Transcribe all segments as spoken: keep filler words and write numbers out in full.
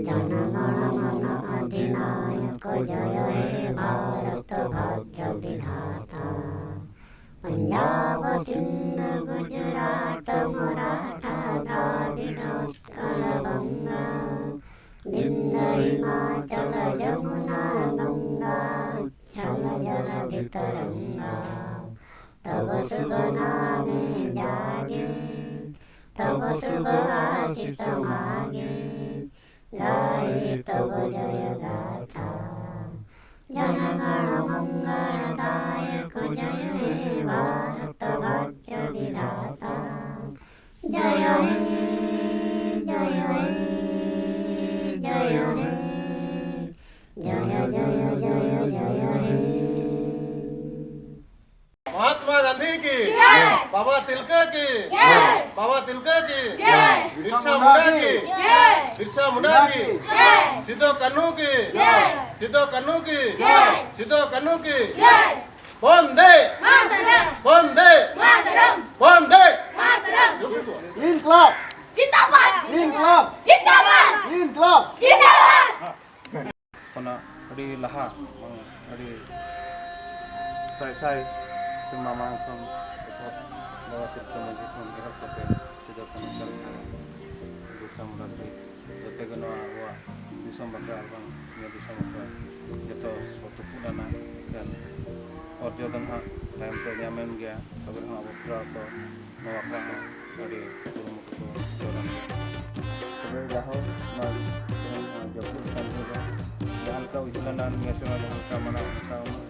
जनगण मन अधिनायक जय हे भारत भाग्य विधाता। पंजाब सिंध गुजरात मराठा द्राविड़ उत्कल बंग, विंध्य हिमाचल जमुना गंगा उच्छल जलधि तरंग। तब शुभ नामे जागे, तब शुभ आशीष मागे, गाए तब जय गाथा। जनगण मंगल दायक जय हे भारत भाग्य विधाता। जय हे, जय हे, जय हे, जय जय जय जय जय हे। महात्मा गांधी की जय। बाबा तिलका की जय। बाबा तिलका की जय। बिरसा मुंडा की जय। बिरसा मुंडा की जय। सिद्धो कान्हू की जय। सिद्धो कान्हू की जय। सिद्धो कान्हू की जय। वंदे मातरम। वंदे मातरम। वंदे मातरम। इंकलाब। जिंदाबाद। इंकलाब। जिंदाबाद। इंकलाब। जिंदाबाद। ᱠᱷᱚᱱᱟᱜ ᱟᱹᱰᱤ ᱞᱟᱦᱟ, ᱵᱟᱝ, ᱟᱹᱰᱤ ᱥᱟᱭ ᱥᱟᱭ ᱥᱮᱨᱢᱟ ᱢᱟᱲᱟᱝ ᱠᱷᱚᱱ ᱮᱛᱚᱦᱚᱵ ᱵᱟᱵᱟ ᱛᱤᱞᱠᱟᱹ ᱢᱟᱹᱡᱷᱤ ᱠᱷᱚᱱ ᱮᱦᱚᱵ ᱠᱟᱛᱮ ᱥᱤᱫᱩ ᱠᱟᱹᱱᱦᱩ ᱪᱟᱸᱫᱽ ᱵᱷᱟᱭᱨᱚ, ᱵᱤᱨᱥᱟ ᱢᱩᱱᱰᱟ ᱫᱷᱟᱹᱵᱤᱡ ᱡᱚᱛᱚ ᱜᱮ ᱱᱚᱣᱟ ᱟᱵᱚᱣᱟᱜ ᱫᱤᱥᱚᱢ ᱵᱟᱠᱷᱨᱟ ᱟᱨ ᱵᱟᱝ ᱱᱤᱭᱟᱹ ᱫᱤᱥᱚᱢ ᱵᱟᱠᱷᱨᱟ ᱡᱚᱛᱚ ᱠᱚ ᱛᱩᱯᱩᱫ ᱞᱮᱱᱟ᱾ ᱮᱱᱠᱷᱟᱱ ᱚᱨᱡᱚ ᱫᱚ ᱱᱟᱦᱟᱜ ᱛᱟᱭᱚᱢ ᱛᱮ ᱧᱟᱢᱮᱱ ᱜᱮᱭᱟ, ᱛᱚᱵᱮ ᱨᱮᱦᱚᱸ ᱟᱵᱚ ᱠᱷᱮᱨᱣᱟᱲ ᱠᱚ ᱱᱚᱣᱟ ᱠᱚᱨᱮ ᱦᱚᱸ ᱟᱹᱰᱤ ᱠᱩᱨᱩᱢᱩᱴᱩ ᱠᱚ ᱪᱚᱞᱚᱱ ᱜᱮᱭᱟ᱾ ᱛᱚᱵᱮ ᱡᱟᱦᱳᱠ, ᱱᱚᱣᱟ ᱛᱮᱦᱮᱧ ᱱᱚᱣᱟ ᱡᱟᱹᱯᱩᱫ ᱠᱟᱱ ᱫᱤᱱ ᱨᱮ ᱡᱟᱦᱟᱸ ᱞᱮᱠᱟ ᱩᱭᱦᱟᱹᱨ ᱞᱮᱱᱟ ᱱᱤᱭᱟᱹ ᱥᱮᱨᱢᱟ ᱡᱟᱦᱟᱸ ᱞᱮᱠᱟ ᱢᱟᱱᱟᱣ ᱚᱱᱠᱟ ᱩᱱᱟᱹᱜ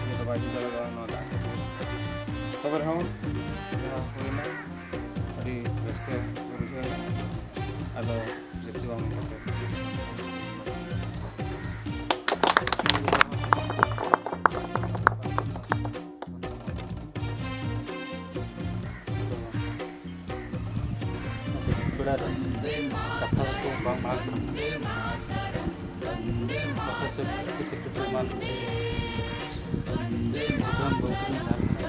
ᱤᱭᱟᱹ ᱫᱚ ᱵᱟᱭ ᱦᱩᱭ ᱫᱟᱲᱮᱭᱟᱜᱼᱟ ᱱᱚᱣᱟ ᱫᱟᱜ ᱠᱷᱟᱹᱛᱤᱨ᱾ ᱛᱚᱵᱮ ᱨᱮᱦᱚᱸ ᱡᱟᱦᱟᱸ ᱦᱩᱭᱱᱟ ᱟᱹᱰᱤ ᱨᱟᱹᱥᱠᱟᱹ ᱵᱩᱡᱷᱟᱹᱣ ᱮᱱᱟ᱾ ᱟᱫᱚ ᱡᱟᱹᱥᱛᱤ ᱵᱟᱝ ᱢᱮᱱ ᱠᱟᱛᱮ ᱠᱟᱛᱷᱟ ᱠᱚ ᱵᱟᱝ ᱢᱟᱲᱟᱝ ᱠᱟᱱᱟ᱾ ᱚᱛᱷᱚᱪᱚ ᱠᱤᱪᱷᱩ ᱠᱤᱪᱷᱩ ᱮᱢᱟᱱ ᱵᱩᱫᱷᱟᱹᱱ ᱵᱟᱹᱵᱩ ᱛᱟᱹᱠᱤᱱ ᱡᱟᱦᱟᱸ ᱞᱮᱠᱟ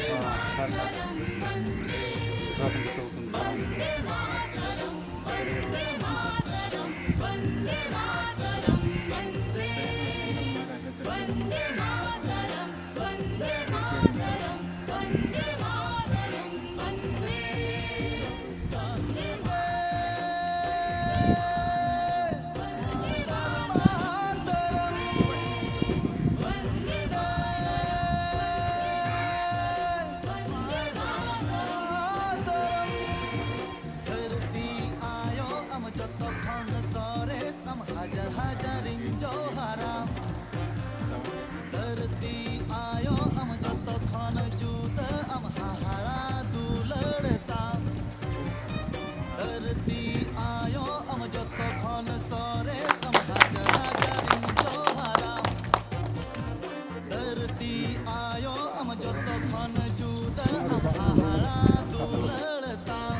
ᱱᱚᱣᱟ ᱟᱠᱷᱲᱟ ᱨᱮᱱᱟᱜ ᱡᱚᱛᱚ ᱠᱤᱱ ᱢᱟᱲᱟᱝ ᱠᱮᱫᱟ᱾ ᱫᱷᱟᱹᱨᱛᱤ ᱟᱭᱳ ᱟᱢ ᱡᱚᱛᱚ ᱠᱷᱚᱱ ᱥᱚᱨᱮᱥ ᱟᱢ ᱦᱟᱡᱟᱨ ᱦᱟᱡᱟᱨᱤᱧ ᱡᱚᱦᱟᱨᱟᱢ᱾ ᱫᱷᱟᱹᱨᱛᱤ ᱟᱭᱳ ᱟᱢ ᱡᱚᱛᱚ ᱠᱷᱚᱱ ᱡᱩᱫᱟᱹ ᱟᱢ ᱦᱟᱦᱟᱲᱟ ᱫᱩᱞᱟᱹᱲ ᱛᱟᱢ᱾ ᱫᱷᱟᱹᱨᱛᱤ ᱟᱭᱳ ᱟᱢ ᱡᱚᱛᱚ ᱠᱷᱚᱱ ᱥᱚᱨᱮᱥ ᱟᱢ ᱦᱟᱡᱟᱨ ᱦᱟᱡᱟᱨᱤᱧ ᱡᱚᱦᱟᱨᱟᱢ᱾ ᱫᱷᱟᱹᱨᱛᱤ ᱟᱭᱳ ᱟᱢ ᱡᱚᱛᱚ ᱠᱷᱚᱱ ᱡᱩᱫᱟᱹ ᱟᱢ ᱦᱟᱦᱟᱲᱟ ᱫᱩᱞᱟᱹᱲ ᱛᱟᱢ᱾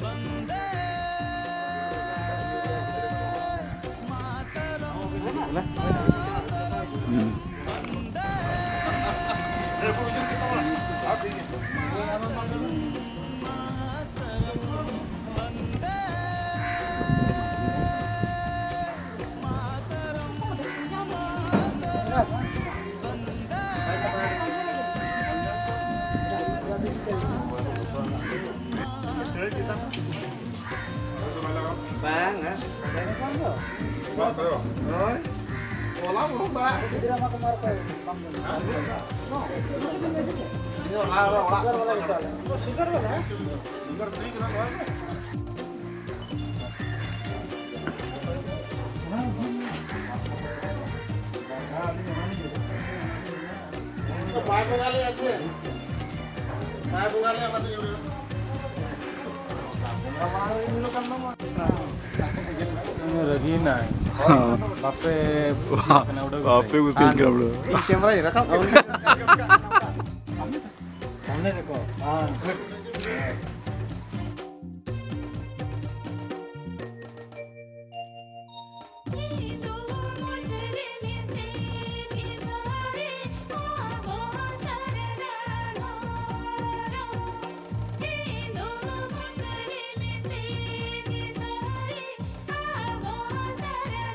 ᱵᱚᱱᱫᱮ ᱢᱟᱛᱟᱨᱟᱢ, ᱢᱟᱛᱟᱨᱟᱢ, ᱵᱚᱱᱫᱮ ᱢᱟᱛᱟᱨᱟᱢ, ᱢᱟᱛᱟᱨᱟᱢ, ᱵᱚᱱᱫᱮ ᱢᱟᱛᱟᱨᱟᱢ, ᱢᱟᱛᱟᱨᱟᱢ, ᱵᱚᱱᱫᱮ ᱢᱟᱛᱟᱨᱟᱢ᱾ ᱵᱟᱝᱟ᱾ ᱦᱳᱭ᱾ ᱦᱚᱞᱟ ᱵᱚᱞᱚ ᱵᱟᱲᱟ᱾ ᱵᱟᱭ ᱵᱚᱸᱜᱟ ᱞᱮᱫᱼᱟ ᱪᱮ? ᱵᱟᱭ ᱵᱚᱸᱜᱟ ᱞᱮᱫᱼᱟ, ᱚᱱᱟᱛᱮ ᱧᱩᱨ ᱮᱱᱟ᱾ ᱨᱟᱹᱜᱤᱭᱮᱱᱟᱭ᱾ ᱦᱚᱸ᱾ ᱵᱟᱯᱮ ᱠᱩᱥᱤᱭᱟᱜ ᱠᱟᱱᱟ ᱩᱰᱟᱹᱣ ᱠᱟᱛᱮ᱾ ᱵᱟᱯᱮ ᱠᱩᱥᱤᱭᱟᱜ ᱠᱟᱱᱟ ᱩᱰᱟᱹᱣ᱾ ᱤᱧ ᱠᱮᱢᱨᱟᱧ ᱨᱟᱠᱟᱵ ᱠᱟᱜᱼᱟ᱾ ᱥᱟᱢᱱᱮ ᱨᱮᱠᱚ᱾ ᱦᱮᱸ᱾ ᱦᱤᱱᱫᱩ ᱢᱩᱥᱞᱤᱢ ᱥᱤᱠᱷ ᱤᱥᱟᱭ ᱟᱵᱚ ᱥᱟᱨᱱᱟ ᱫᱷᱚᱨᱚᱢ᱾ ᱦᱤᱱᱫᱩ ᱢᱩᱥᱞᱤᱢ ᱥᱤᱠᱷ ᱤᱥᱟᱭ ᱟᱵᱚ ᱥᱟᱨᱱᱟ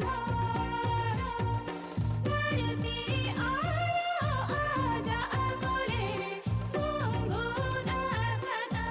ᱫᱷᱚᱨᱚᱢ᱾ ᱫᱷᱟᱹᱨᱛᱤ ᱟᱭᱳ ᱟᱡᱟᱜ ᱠᱚᱞᱮ ᱨᱮ ᱜᱩᱸᱜᱩᱫ ᱟᱠᱟᱫ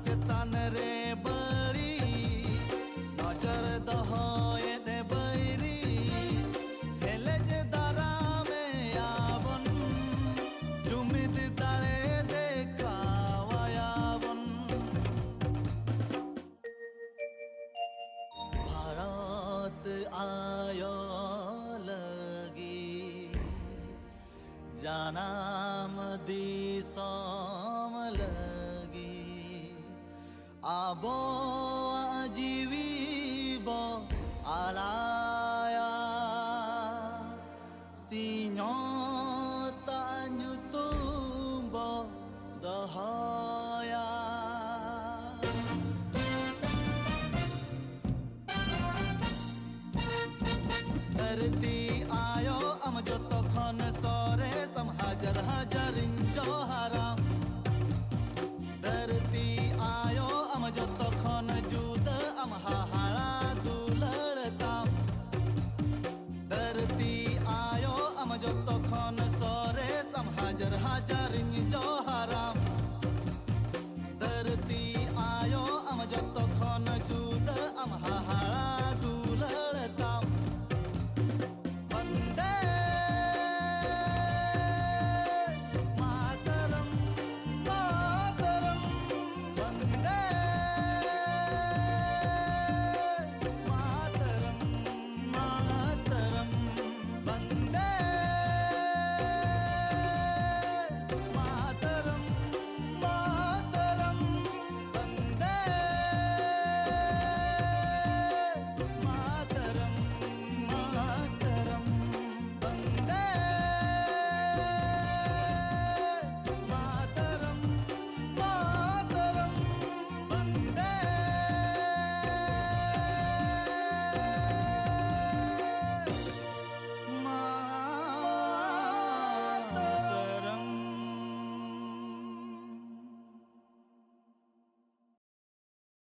ᱪᱮᱛᱟᱱ ᱨᱮ ᱵᱟᱹᱲᱤᱡ ᱱᱚᱡᱚᱨ ᱫᱚᱦᱚᱭᱮᱫ ᱵᱟᱹᱭᱨᱤ, ᱦᱮᱞᱮᱡ ᱫᱟᱨᱟᱢᱮᱭᱟ ᱵᱚᱱ, ᱡᱩᱢᱤᱫ ᱫᱟᱲᱮ ᱫᱮᱠᱷᱟᱣᱟᱭᱟ ᱵᱚᱱ᱾ ᱵᱷᱟᱨᱚᱛ ᱟᱭᱳ ᱞᱟᱹᱜᱤᱫ, ᱡᱟᱱᱟᱢ ᱫᱤᱥᱚᱢ ᱞᱟᱹᱜᱤᱫ, ᱟᱵᱚᱣᱟᱜ ᱡᱤᱣᱤ ᱵᱚ ᱟᱞᱟᱭᱟ, ᱥᱤᱧᱚᱛᱟᱜ ᱧᱩᱛᱩᱢ ᱵᱚ ᱫᱚᱦᱚᱭᱟ᱾ ᱫᱷᱟᱹᱨᱛᱤ ᱟᱭᱳ, ᱟᱢ ᱡᱚᱛᱚ ᱠᱷᱚᱱ